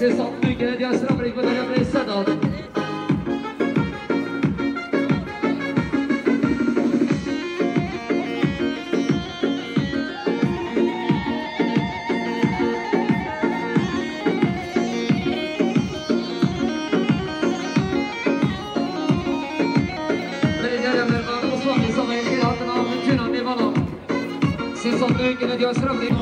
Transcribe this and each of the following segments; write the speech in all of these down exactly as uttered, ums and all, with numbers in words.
Sê sed bin gelê diyar sira birêk Bedel ya birêk Sedat. Belediye Merkezi Osmanlı Savaşı hattına bütün anne bana. Sê sed bin gelê diyar sira birêk.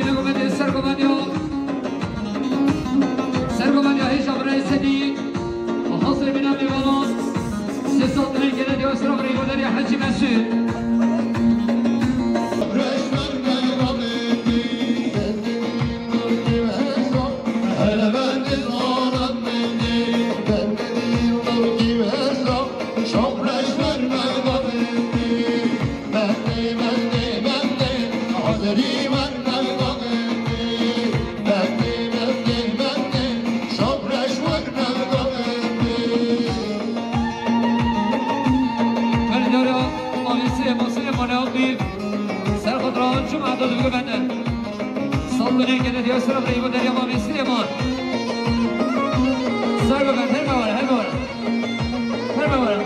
Sergovendiya, sergovendiya hêja birayê Sedî. Hazir bîna mêvanan. Sê sed milyon gene diyor sıra birayê Goderya Hacı Mesut. Belê dara Mavê Silêman, Silêman Aqîf. Ser xwe dira cuma da dibike bende. Sal binê gene diya sera birayê Goderya Mavê Silêman. Ser bibe, her me were, her me were. Her me were.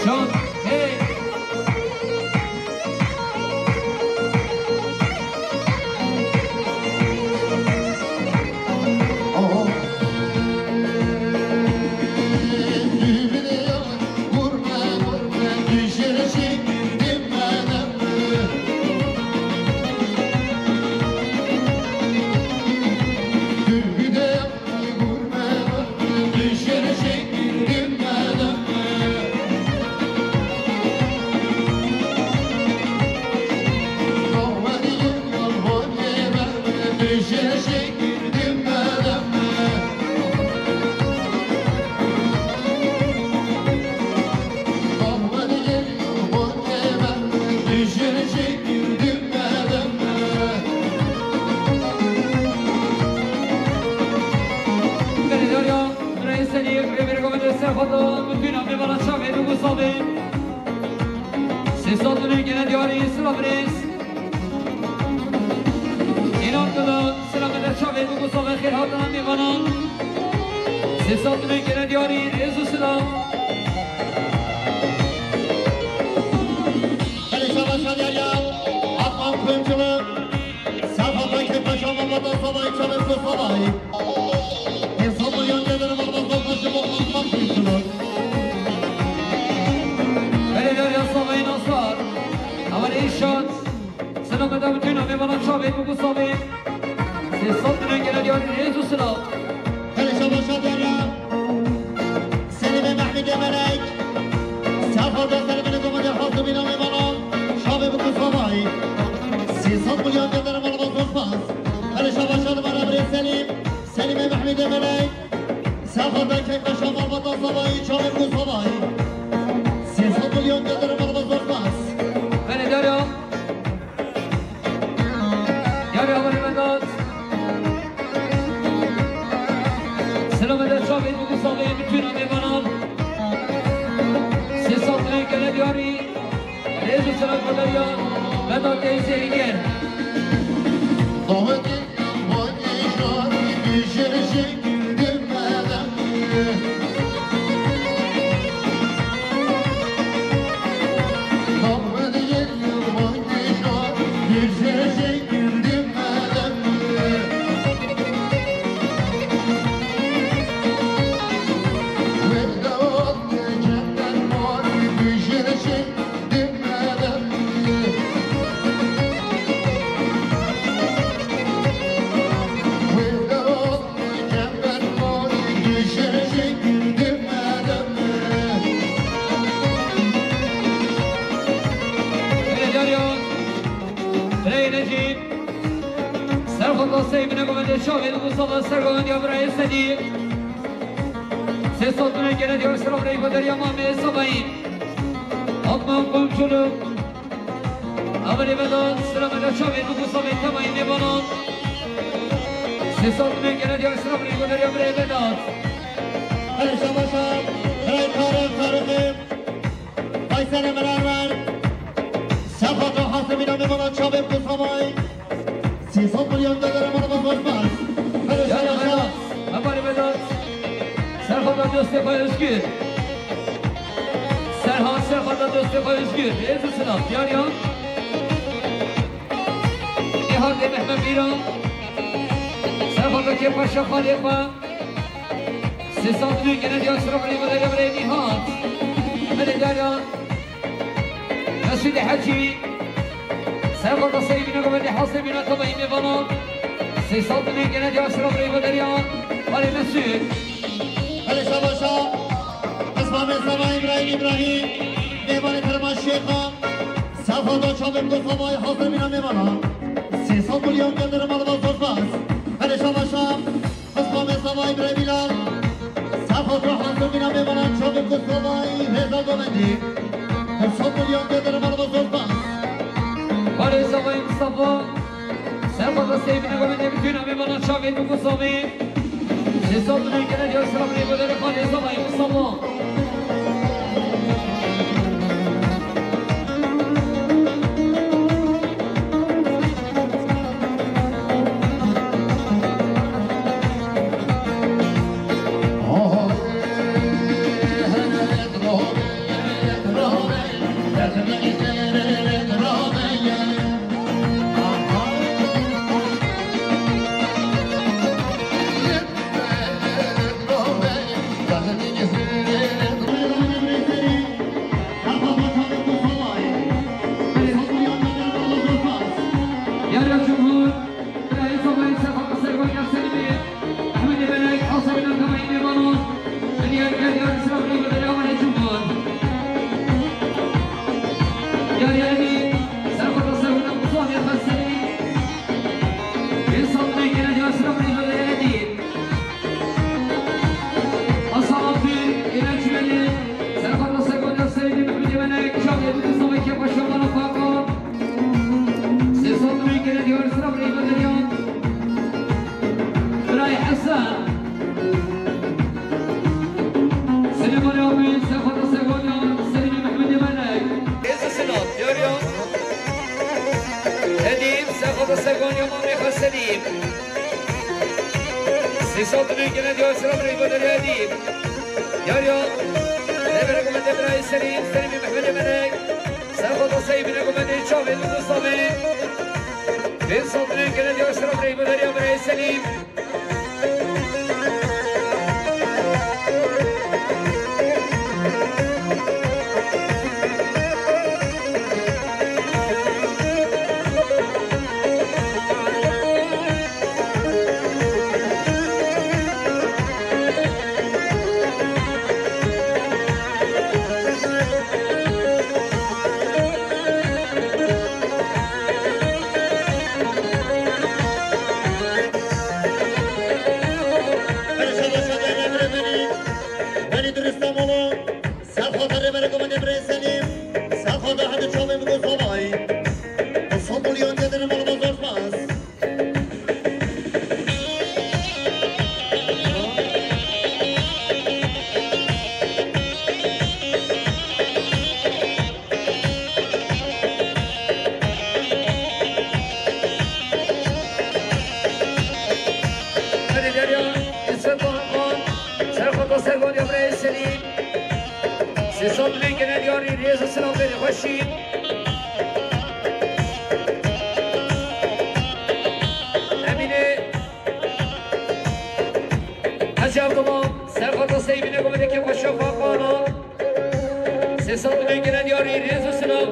Can, hey! Belê dara birayê Sedî, rêberê Govedê ser xwe da, bi tûna mêvana çavê du gusa bê. Sê sed milyon gene diyarî, sila birêz. Înan keda, sila me de çavê du gusa ve xêr hatina mêvanan. Sê sed milyon gene diyarî, rêz û silav. Belê şabaş diyarî, Akman Kuyumcu'nun. Safa Paşa Paşa Mamada Salay Çalısı Salay. Hesabı yönlendirim Mamada Paşa Mamada Paşa. Belediye Salay Nasar. Ama ne işat? Selam eda bütün abi bana çabet bu kusabe. Siz satın gelen yarın rezu sınav. Hele şabaşa derya. Selimê Mehmîdê Melek. Serxweda Selimê Gomedê Hazim Înamê Mala. Şavê bi Kusavayî. Sê sed milyon gederim Alba Zospas. Hele şabaşa li Mala Birê Selîm. Selimê Mehmîdê Melek. Serxweda Keyfa Şam Alba Tasavayî. Çavê bi Kusavayî. Sê sed milyon gederim Alba Zospas. Hele derya. Yarê awanê Vedat. Selamet çavê û savê bütün amêvanan. Sê sed milyon gele diyarî. Rêz û selam Goderya Vedat Êzê Hînger. Davetê Kemalê Şarî bijêr şekil demedem. Belê carî, serxweda Seymine Gomedê çavê li Musala ser Gomendiya birayê Sedî. Sê sed milyon gele diyar sira birayê Goderya Mamê Sabayî. Akman komşuluk. Amelê Vedat, sira Vedat çavê li Musala temayî nêvanan. Sê sed milyon gele diyar sira birayê Goderya birayê Vedat. Hele şabaş. Sene beraber. Sefata hasibîna mêvana çavê Kusamay. Sê sed milyon dolar mala bas bas. Hadi Ya, ya, şabaşa. Hemen, hemen Vedat. Serhat'la Göztepe Özgür. Serhat, Serhat'la Göztepe Özgür. Rêz û silav. Diyar ya. Nihat Mehmet Bîra. Serhat'la Kepaşa Xalê Xwe. Sê sed milyon gene diyar sira birê Vedat ya birê Nihat. Hadi diyar ya. Mesûdê Hecî. Serxota Seybîne Gomendê Hasê Bîna Tavayî Mêvana. Sê sed milyon gene diyar sira birê Vedat ya. Alê Mesûd. Hadi şabaşa. Qisma Mêzava İbrahim İbrahim. Mêvanê Kerema Şêxa. Serxota Çavê Kusamay Hasê Bîna Mêvana. Sê sed milyon gene dere mala bas bas. Hadi şabaşa. Qisma Mêzava İbrahim Bilal. Serxota Hasê Bîna Mêvana çavê Kusamay Rêza Gomendî. Sê sed milyon gene dere mala bas bas. Parê Zavayê Mustafa. Serxota Seybîne Gomendê Bîna Mêvana çavê Kusamay. Sê sed milyon gene diyar sira birê Vedat ya. Parê Zavayê Mustafa. Yara Cumhur, Reis Olayı Sefa Servan Yasenimi, Ahmet Ebenek, Hasan Akama İnebanos, Diyar Gel Yar Sıra Bey Bedel Aman Cumhur. Yar Yani, Serfa Servan Mustafa Yaseni, Reis Olayı Gel Yar Sıra Bey Bedel Edin. Hasan Abdül, Genel Cümleli, Serhat Asakoda, Seydi Mehmet Yemenek, Çağrı Yıldız, Savaş Kepaşa, Bana Fako, Sesot Bey, Genel Diyor, Sıra Bey, Badariyan, Bray Hasan, Süleyman Abi, Serhat Asakoda, Seydi Mehmet Yemenek. Ezi Sinan, Diyor ya. Edip, Serhat Asakoda, Mami Hasanim. Sê sed milyon gene diyar sira birê Goderê Edîb. Yar ya. Lê bere gomendê birayê Selîm, Selîmê Mehmedê Melek. Serxota Seyî bine gomendê çavê Mustafa. Pênc sed milyon gene diyar sira birê Goderê ya birayê Selîm. Berê durist Amolo. Serxota Rêberê Komendê Birê Selîm, serxota hedi çavê min Gozovay. Qisot milyon gedirin mal Gozovmaz. Hadi derya, İsmet Doğan, serxota sergon ya Birê Selîm. Sê sed milyon gene diyarî rêz û silav bêrê xweşî. Emînê Hacı Abdullah, serxota Seyî bine gomedekê xweşa Faqana. Sê sed milyon gene diyarî rêz û silav.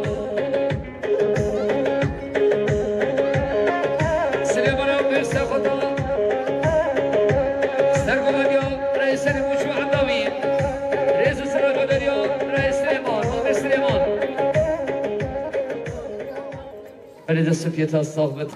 Silêman Akgül, serxota. Serxota diya, Reis Selim Uçu Endavî. Rêz û silav Goderê ya, Reis Silêman, Mamê Silêman. Belê dest û piyê te sax bit.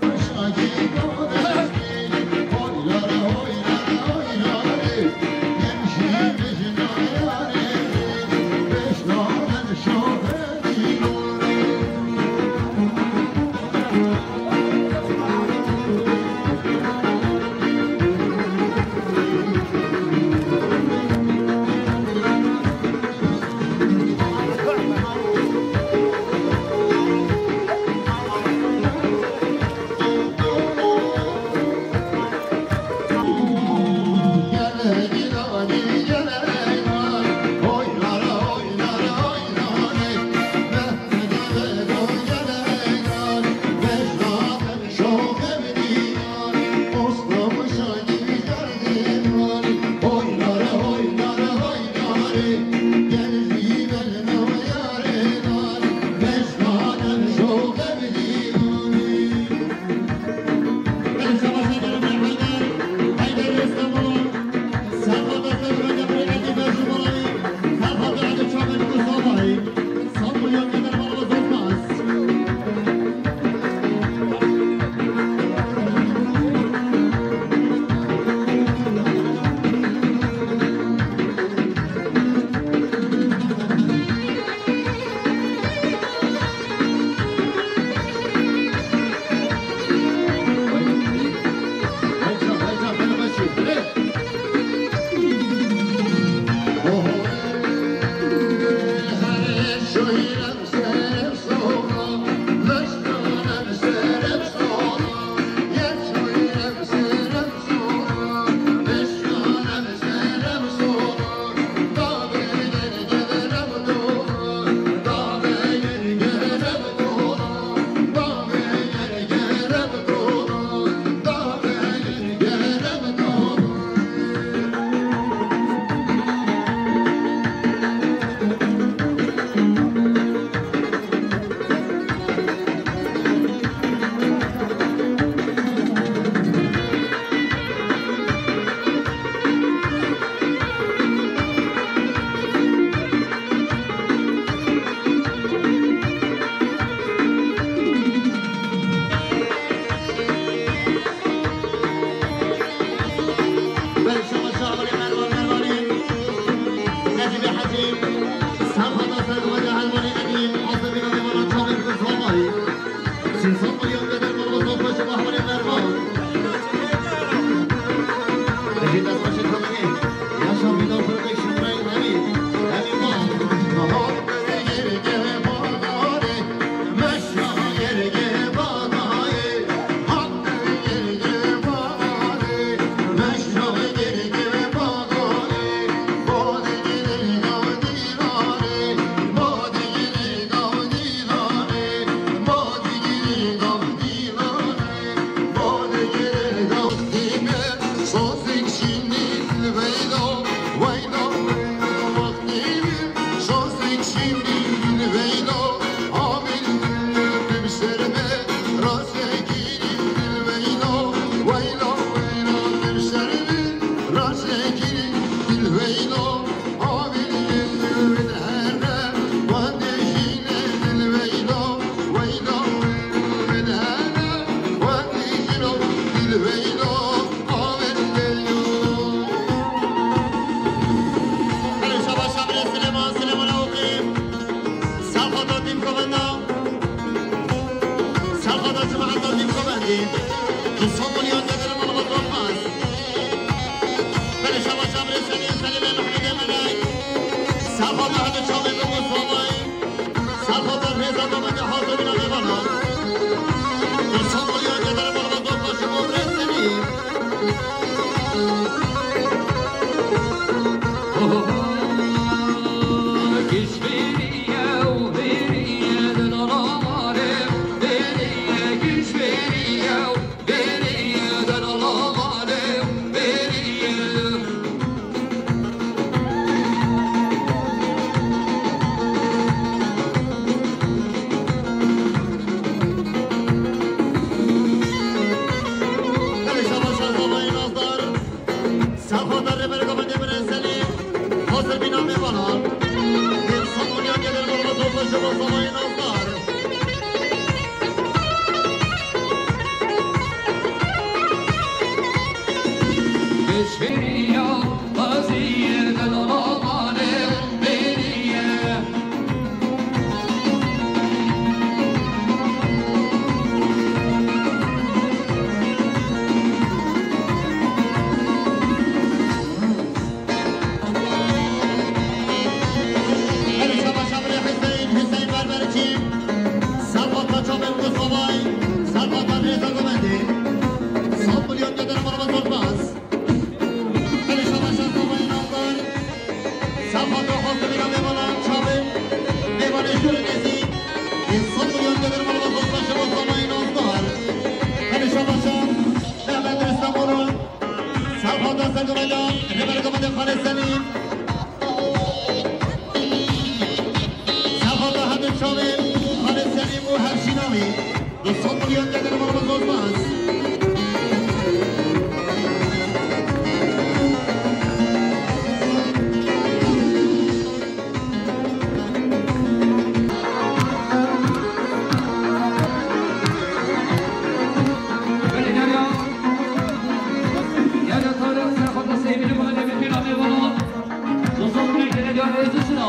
Yarın Hêzişina.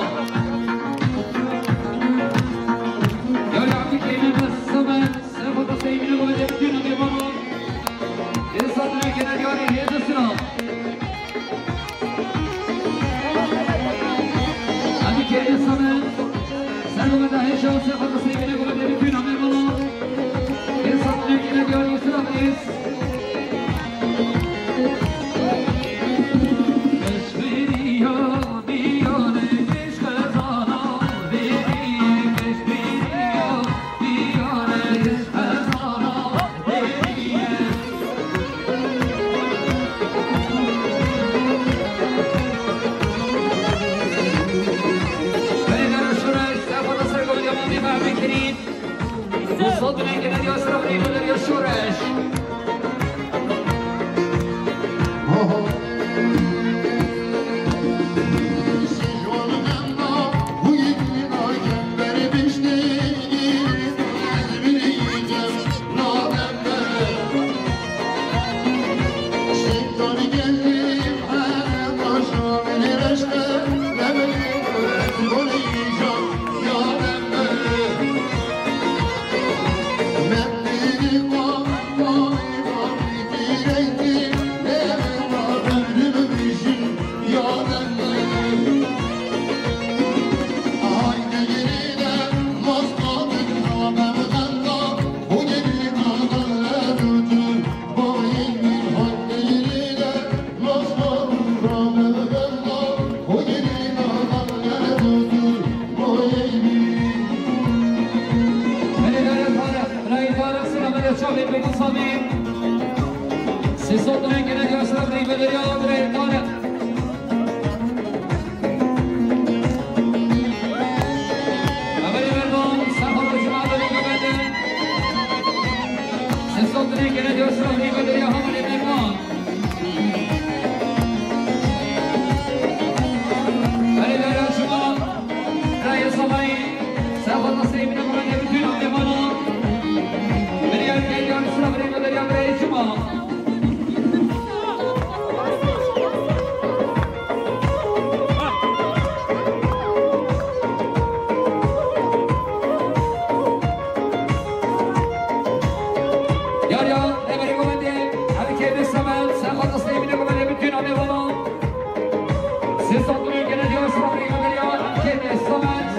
Yarın Abdülkerim Samet, Sefa Kaseyimine bu hedef dün amê bana. Esat ne gene yarın Hêzişina. Abdülkerim Samet, Sefa Kaseyimine bu hedef dün amê bana. Esat ne gene yarın Hêzişina. Musa Dunen gene diyor sıra bir gönlü diyor Şoreş. Sê sed rengine diyor sıra bir bedeli aldı. Evelê Merdan, serhata cuma de bêga bende. Sê sed rengine diyor sıra bir bedeli ya hamile Merdan. Evelê Merdan cuma. Rayê Samayî, serhata Seymînê Mehemedê, bütün amêvana. Biryar Keyyan, sıra birê Medya birê Cuma. Yar ya, ne berê govendê, hadi keyfê semet, serhata Seymînê Mehemedê, bütün amêvana. Sê sed milyon gene diyor, sıra bir Medya, keyfê semet.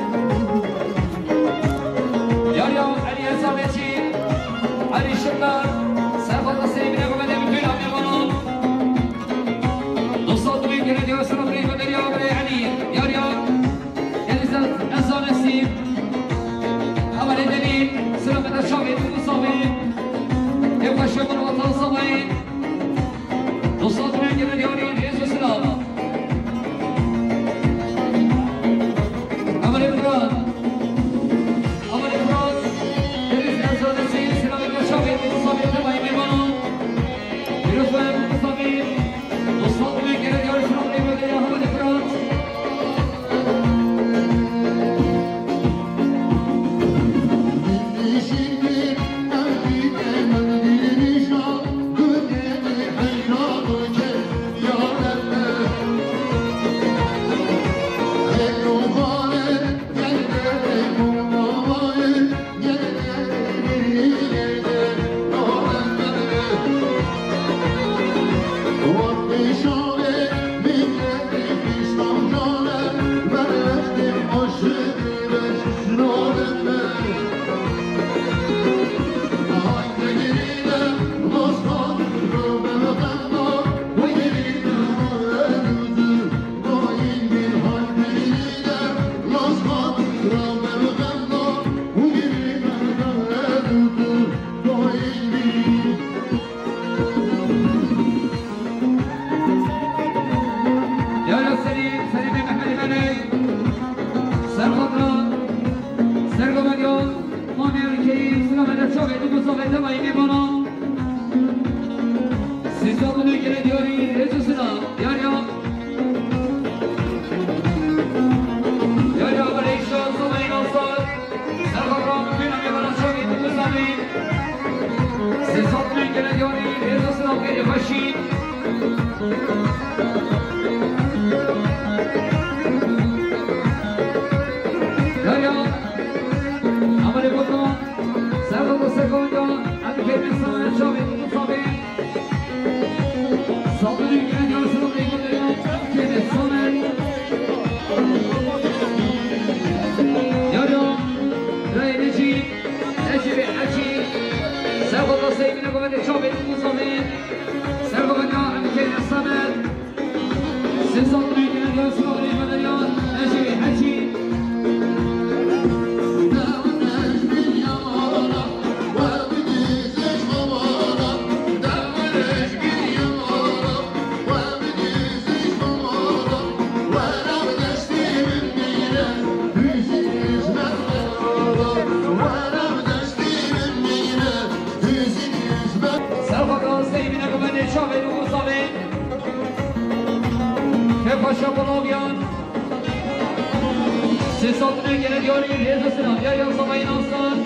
Sê sed û neh gele diyarî rêz û silav. Diyariya Sabayê Nasar,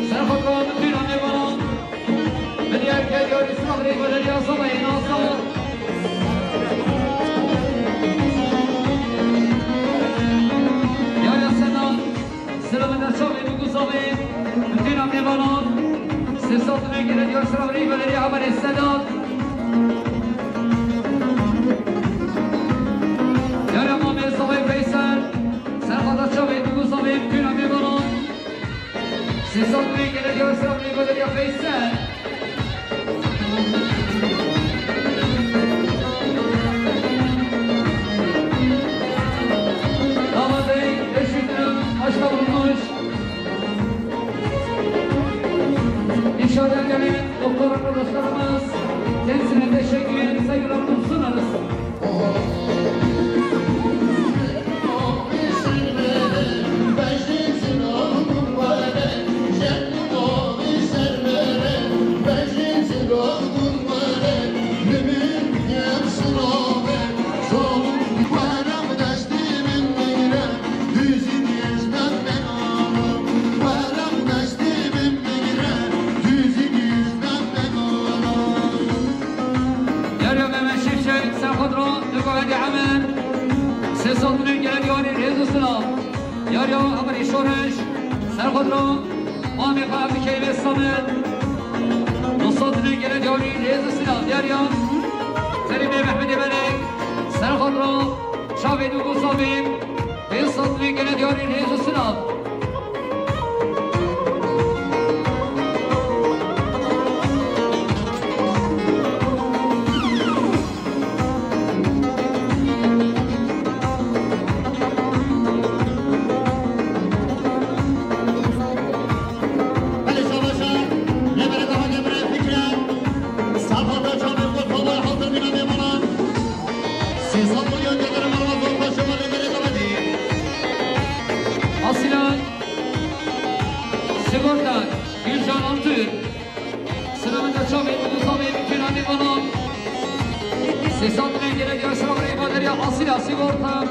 ser xwe ka min tîna mêvanan. Min diyar ke diyarî silav rê gole diya Sabayê Nasar. Diyariya Sedat, silav min der çavê min guzavê, min tîna mêvanan. Sê sed û neh gele diyar silav rê gole diya Amerê Sedat. Diyariya Mamê Sabayê Feysel. Ser xata çavê du guzavê tûna mêvanan. Sê sed û neh gele diyar ser rêveberiya Feysel. Damadey, eşitine, aşka bulunmuş. İnşallah gelen doktor arkadaşlarımız kendisine teşekkür, saygılarımızı sunarız. Derya Mehmet Şimşek, Serxot Ro, Niko Hedi Emer, Sesot Nû, Gelek Yari, Rêz û Silav. Yariya Emerî Şoreş, Serxot Ro, Mamê xwe Ebdîkeyvê Samet, Nusot Nû, Gelek Yari, Rêz û Silav. Yariya Serîmê Mehmedê Belek, Serxot Ro, Çavê Dû Gusavê, Pênc sed lê gele diyarî rêz û silav. Belê şabaşa, lê berê daha gemre fikre. Safata çavê xwe tolay halter bîna mêvanan. Sê sed milyon gelere merva zor paşe malê gelê demedî. Asîlan, Sigorta, Gülcan Altun. Sınavında çavê, Mustafa Emin Kenan'ı bana. Sesat Mengele, Yaşar Reyba Derya, Asîla Sigorta.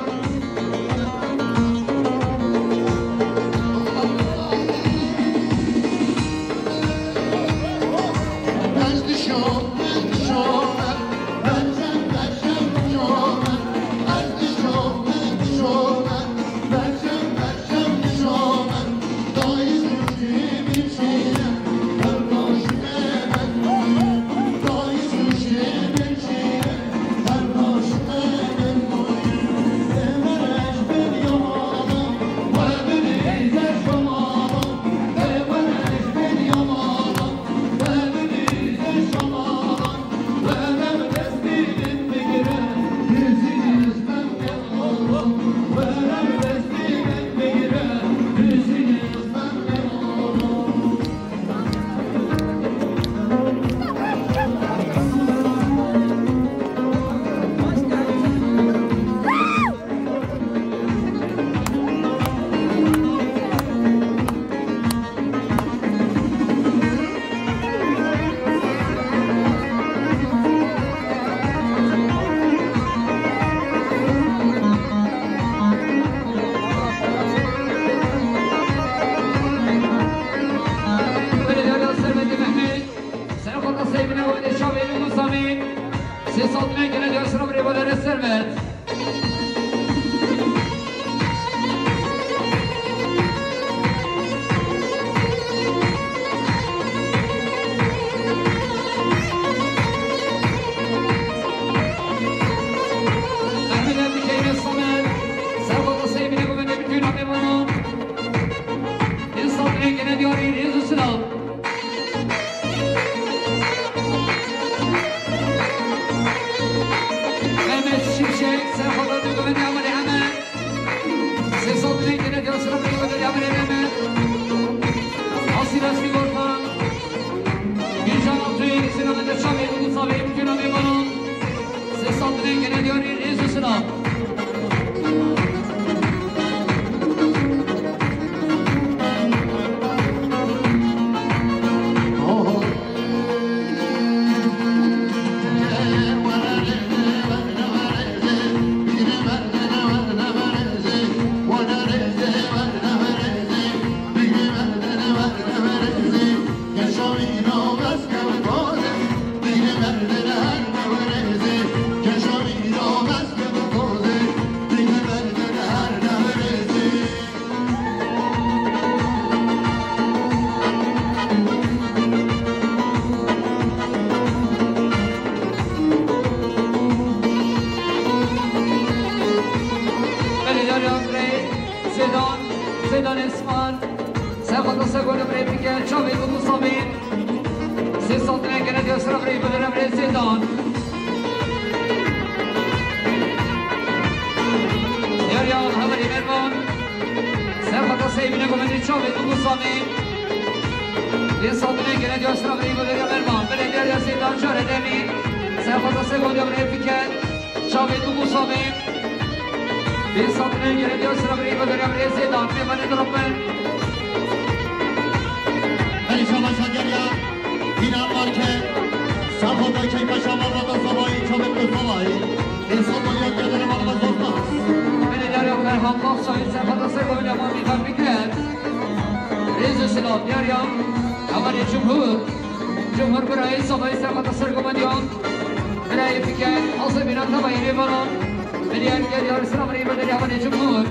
Zêdan, Zêdan Esman. Sefata Segolê birê bike, çavê Bûbû Samî. Sê santine gene diyor sıra birê bidire birê Zêdan. Diyor ya, hemen Mervan. Sefata Seybine komedi çavê Bûbû Samî. Sê santine gene diyor sıra birê bidire Mervan. Bire diyor ya Zêdan, çare demî. Sefata Segolê birê bike. Çavê Bûbû Samî. Bê satine gere diyor sıra birê bidere birê Zêdan. Bê bane durabin. Belê şaba şageriya. Hîna marke. Safo da keyfa şaba baba savayî, çavê ku savayî. Bê safo ya gere baba zorta. Bele dara Ferhan Bafsayî, sefata sego ile mami kan bikret. Rêz û silav diyar ya. Hevalê Cumhur. Cumhur birayê savayî sefata sergomendiyan. Birayê fikir, hazır bina tavayî rêvanan. Biriyar gel yarı sıra birayê bedeli hevalê Cumhur.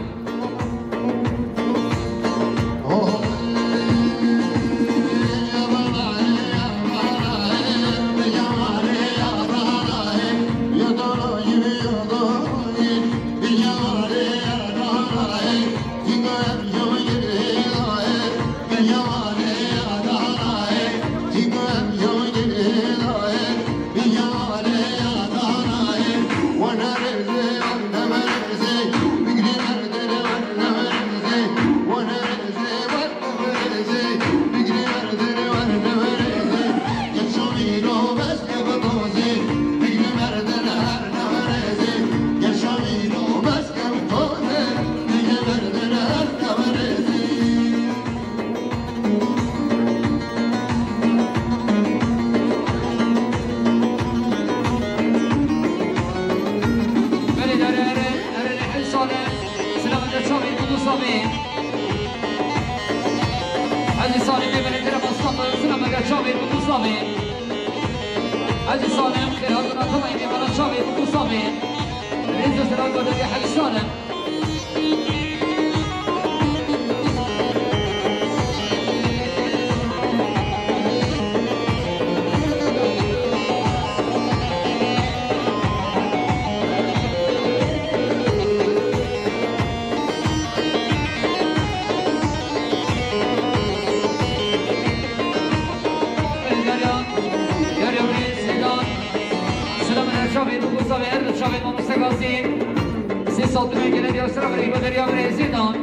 Belê dare ere, ere ne hesane, sıra bende çavê Bûbû Samî. Ezî Salim bê belê tere bastanda, sıra bende çavê Bûbû Samî. Ezî Salim, xêr hatuna tavayî bê bana çavê Bûbû Samî. Rêz û silav gotê Ezî Salim. Selam, çavê Bûbû Samî, her çavê mamoste Gazî. Sê santine gele diyor sıra birê bidere ya birê Zêdan.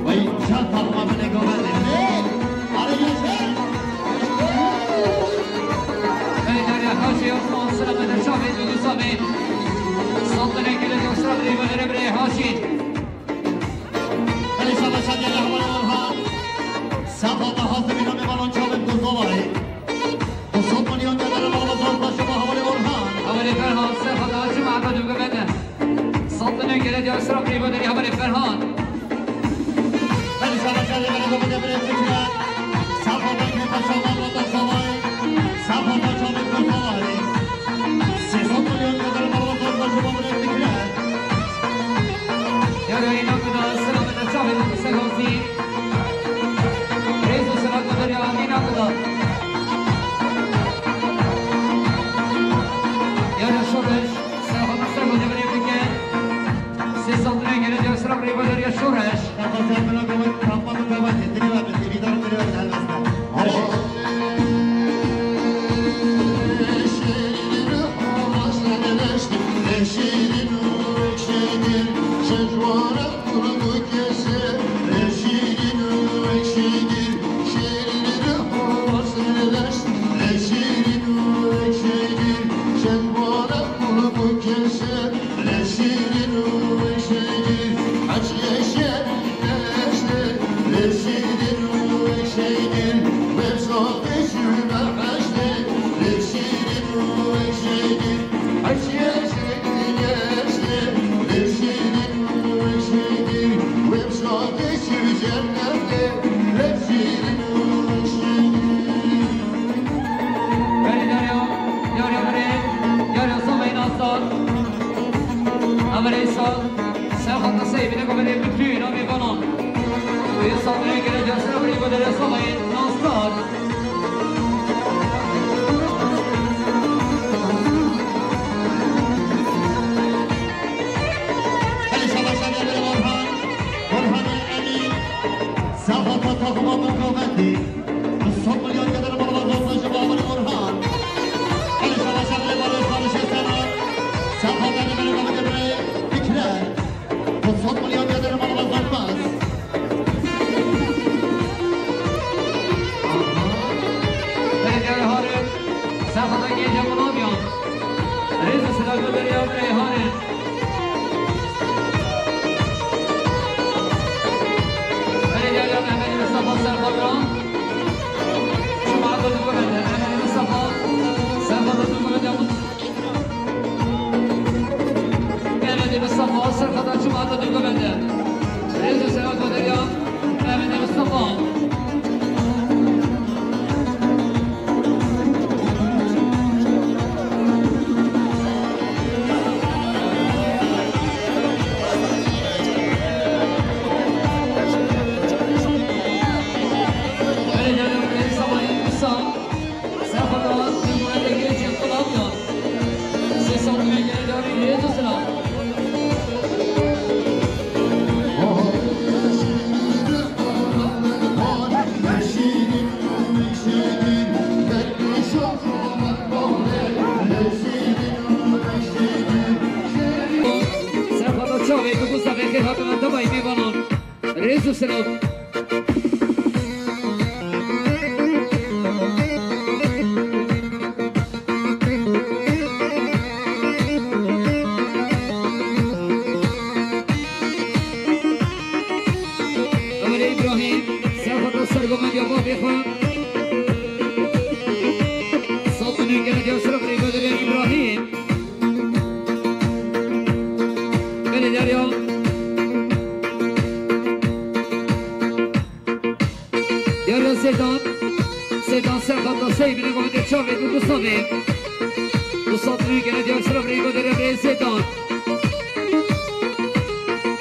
Vay, şart takma bine govende. Hey! Hadi gençler! Hey, Derya Hacı, Osman, Selamet, Şahin, Yunus abi. Santine gülü göster, Reyvan'ı, Reyvan'ı, Hacı. Belê şaba şadiya li hevalê Orhan. Sefata hazir bîna mêvanan çavên ku zavayê. Du sed milyon gerdere mala zor paşa hevalê Orhan. Hevalê Ferhan, sefata çi mehbet û gevende. Santine gele diya sira rêva derî hevalê Ferhan. Belê şaba şadiya li hevalê Orhan. Sefata kê paşa mala zavayê. Sefata çavên ku zavayê. Sê sed milyon gerdere mala zor paşa hevalê Fikret. Yara îna ku da, selamete çavê min Segazî. Rêz û selam ku derya îna ku da. Yara Şoreş, selamete Segazî birê bike. Sê santine gele diya selam rêva derya Şoreş. Selamete Segazî, selamete Segazî, helbeste. Berê Derya, Derya Berê, Derya Samayî Nastar. Amerê sal, ser xata sey bine goberê bütün o mêvanan. Ê sal bine gere Derya Samayî, goberê Samayî Nastar. Hadi şabaş, hadi Orhan. Orhan Emin. Sağ ol, takıma bu kuvvetli. Son milyon kadar bana bak, Orhan, Cemal, Orhan. Hadi şabaş, hadi Orhan, şey sana. Sağ ol, hadi beni bana götüre. Fikret. Son milyon kadar bana bak, Orhan. Hadi gel, hadi. Sen bana gece bulamıyorsun. Rêz û silav goberê Reyhanê. Belê Derya, Mehmedê Mistefa Serxwedra. Çima tu dû bende, Mehmedê Mistefa Serxwedra dû bende. Mehmedê Mistefa Serxwedra, çima tu dû bende. Rêz û silav goberê Derya, Mehmedê Mistefa. Serxwedra çavê tu, Gustafê, xêr hatina temayî mêvanan. Rêz û silav. Amerê Îbrahîm, Serxwedra sergovendiya bavê xwe. Sal û nû gere Diyarbekir, rêveberê Îbrahîm. Belê Derya. Derya Zêdan. Zêdan Serxwedra sey bine goberê çavê tu, Gustafê. Gustaf nû gere Diyarbekir, rêveberê Zêdan.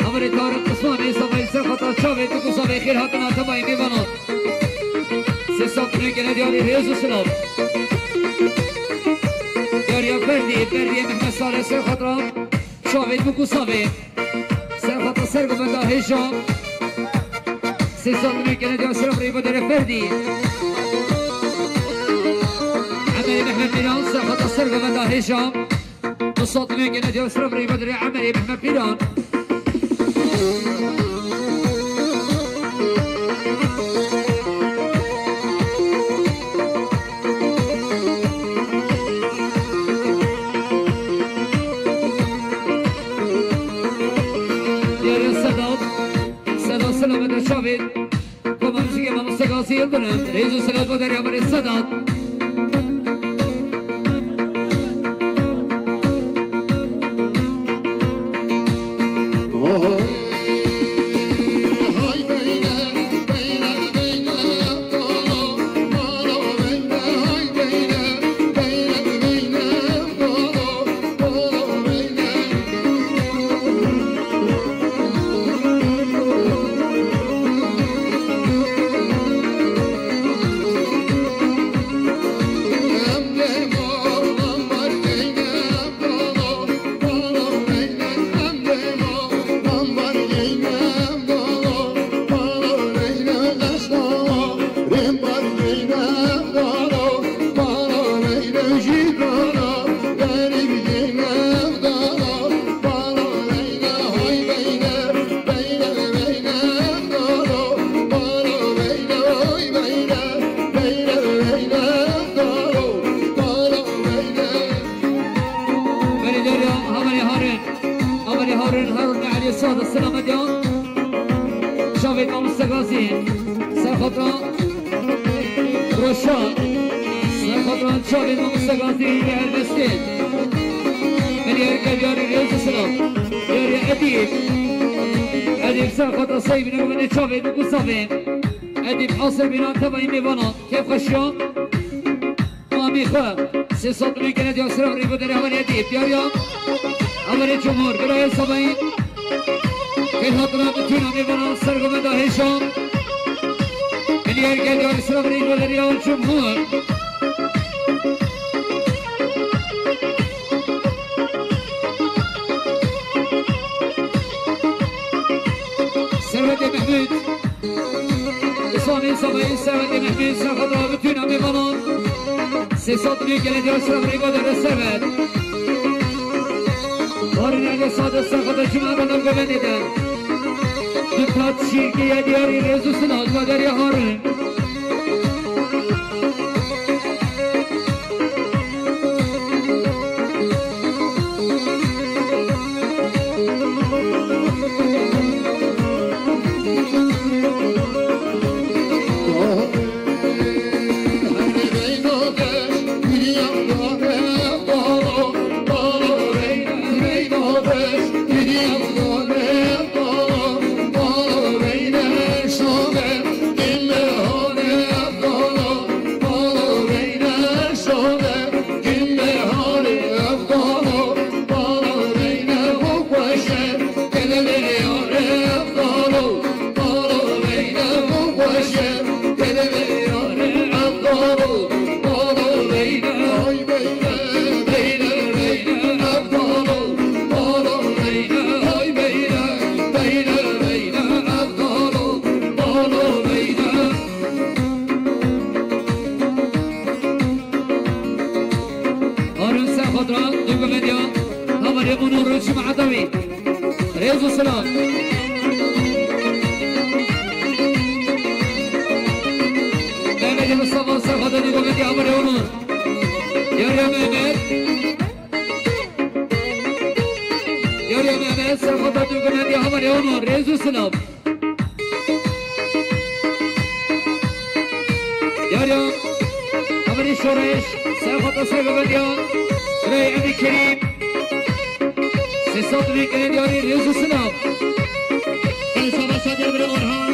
Amerê Tarık Osmanê, Samayî Serxwedra çavê tu, Gustafê, xêr hatina temayî mêvanan. Sê sal tu nû gere Diyarbekir, rêz û silav. Derya Ferdî, Ferdî Mehmet Salih Serxwedra. Çavê tu, Gustafê. Serxwedra sergovenda hêja. Sê sal nû gere Diyarbekir, rêveberê Ferdî. Emerê Mehmet Mîran, Serxwedra sergovenda hêja. Du sal nû gere Diyarbekir, rêveberê Emerê Mehmet Mîran. Yarın Sedat, Sedat selamet çavê. Komamcî Mamoste Gazî Yildirim, rêz û silav bo derya min ê Sedat. Harun, Harun Elî Sade, selamet ya. Çavê Mamoste Gazî, ser xatra Roşan, ser xatra çavê Mamoste Gazî, Helbestê. Milî Erke diyarî rêz û silav. Diyarî Edîb. Edîb ser xatra Seyî, bine bine çavê Nûkû Savê. Edîb Asir bînan tevayî mêvanan. Kêf xweşiya. Mamî xwe, sê sed milyon gele diya sira rêko derê hevalê Edîb, diyar ya. Hevalê Cumhur, birayê Sabayî. Xêr hatina bütün mêvana sergovenda hêşan. Milî Erke diyar sira rêko derê ya Cumhur. Servetê Mehmûd. Îslamê Sabayî, Servetê Mehmûd, ser xatra bütün mêvanan. Sê sed milyon gele diya sira rêko derê Servet. Harun Elî Sade, ser xatra Cuma, bana govendê de. Dikkat şîrkê ye diyarî rêz û silav, derê Harun. Harun ser xatra, dû guvediya, hevalê Onur û cemaeta wî. Rêz û silav. Mehmetê Mustafa ser xatra, dû guvediya, hevalê Onur. Diyarê Mehmet. Diyarê Mehmet ser xatra, dû guvediya, hevalê Onur. Rêz û silav. Yar ya, hevalê Şoreş, ser xata ser govediya, birayê Emî Kerîm. Sê sed milyon gele diyarî rêz û silav. Şabaşa diyar bira Orhan,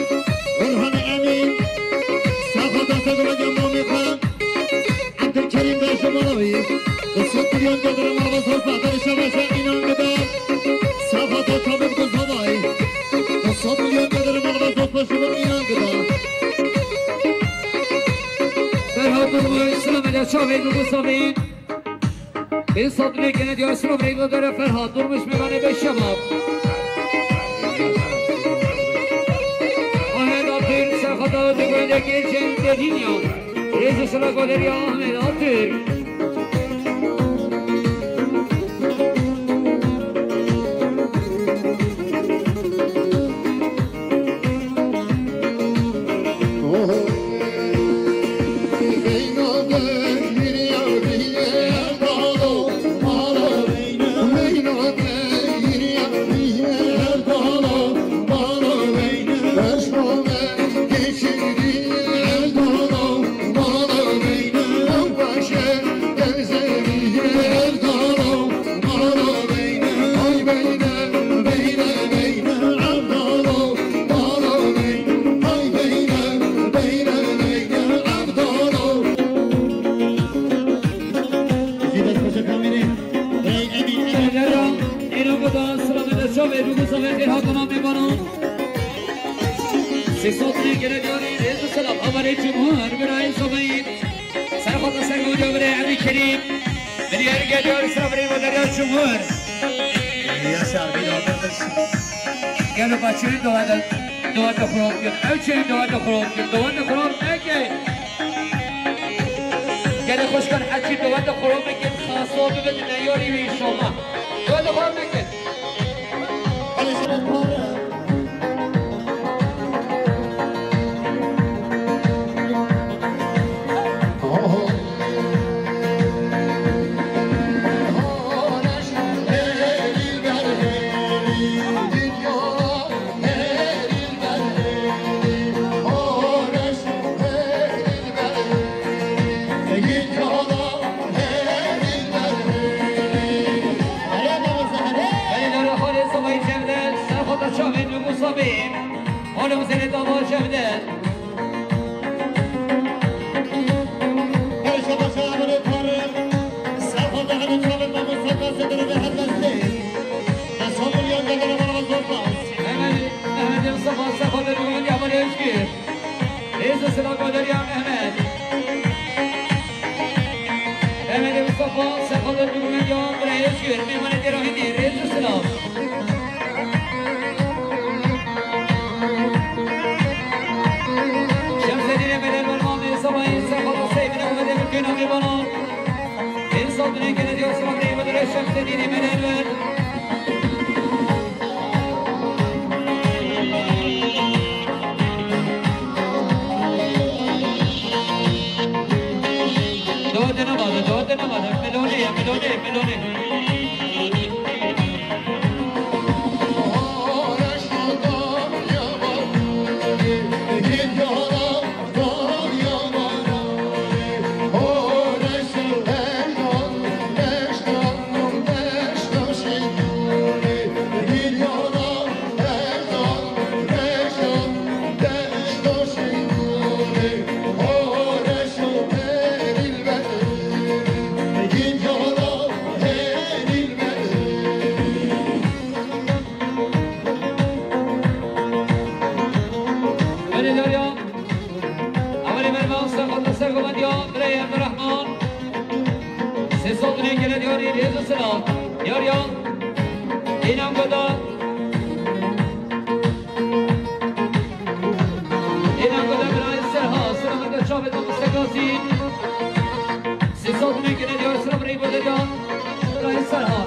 Orhan Emî, ser xata ser govediya mamê xwe. Abdülkerim Bey Şomalavi, sê sed milyon gele diyar mava sofa, şabaşa inan gida. Ser xata çavê Nûkû Savê. Sê sed milyon gele diyar mava sofa, şabaşa inan gida. Ferhat Durmuş, selamet ya çavê Nûkû Savê. Bin sed milyon gele diyar sira rêko derê Ferhat Durmuş, mêvanê beşema. Ahmet Atür, ser xata dû guvendê Gêlcên Dêdînya. Rêz û silav goderiya Ahmet Atür. Êro goda selamet çavê Nûkû Savê, xêr hatina mêvanan. Sê sed milyon gele diyarî rêz û silav, hevalê Cumhur, birayê Sabayî. Ser xata ser govediya, birayê Emî Kerîm. Milî Erke diyar sira rêko derê Cumhur. Yaşar bir oturmuş. Gelo ba çêyên dowete, dowete xirab kir. Ew çêyên dowete xirab kir. Dowete xirab neke. Gelê xweşkan heçî dowete xirab bikin, xasa bibin neyarî wî şoma. Dowete xirab nekin. Mehmet, Mehmet Mustafa, Sefa Dönükmen, Yaman Özgür. Rêz û silav Goderiya Mehmet. Mehmet Mustafa, Sefa Dönükmen, Yaman Özgür. Mehmet Rahidi, rêz û silav. Şemsedînê Belel Berman, Sefa Sefa Seyfine Mehmet Köyna Mîvana. Êsal dinê gele diyar sira birê Bedirê Şemsedînê Belel ve. Dode namade, dode namade. Melone ya, melone, melone. Belê dariya. Emelê mervan serxwata sergovendiya birayê Evdirehman. Sê sal dinê gele diyarî rêz û silav. Diyariya. Înan goda. Înan goda birayê Serha. Selamet de çavê de mustekasî. Sê sal dinê gele diyar sira birayê Goderiya. Birayê Serha.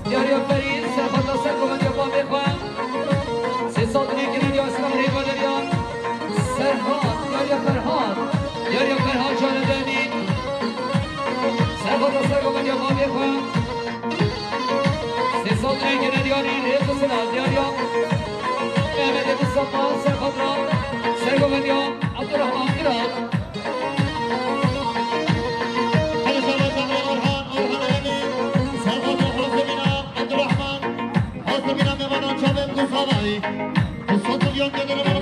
Diyariya Ferî, serxwata sergovendiya bavê xwe. Sê sal dinê gele diyar sira birê Goderiya. Serhat, diyariya Ferhat. Diyariya Ferhat Canedenî. Serxwata sergovendiya bavê xwe. Sê sal dinê gele diyarî rêz û silav diyariya. Mehmetê Mustafa, serxwata sergovendiya Abdurrahman Kral. Hele şaba şaba Orhan, Orhan Elî, Serhat Hosebîna Abdurrahman, Hosebîna Mevanan Çavê Musavayî. Sot milyon geliri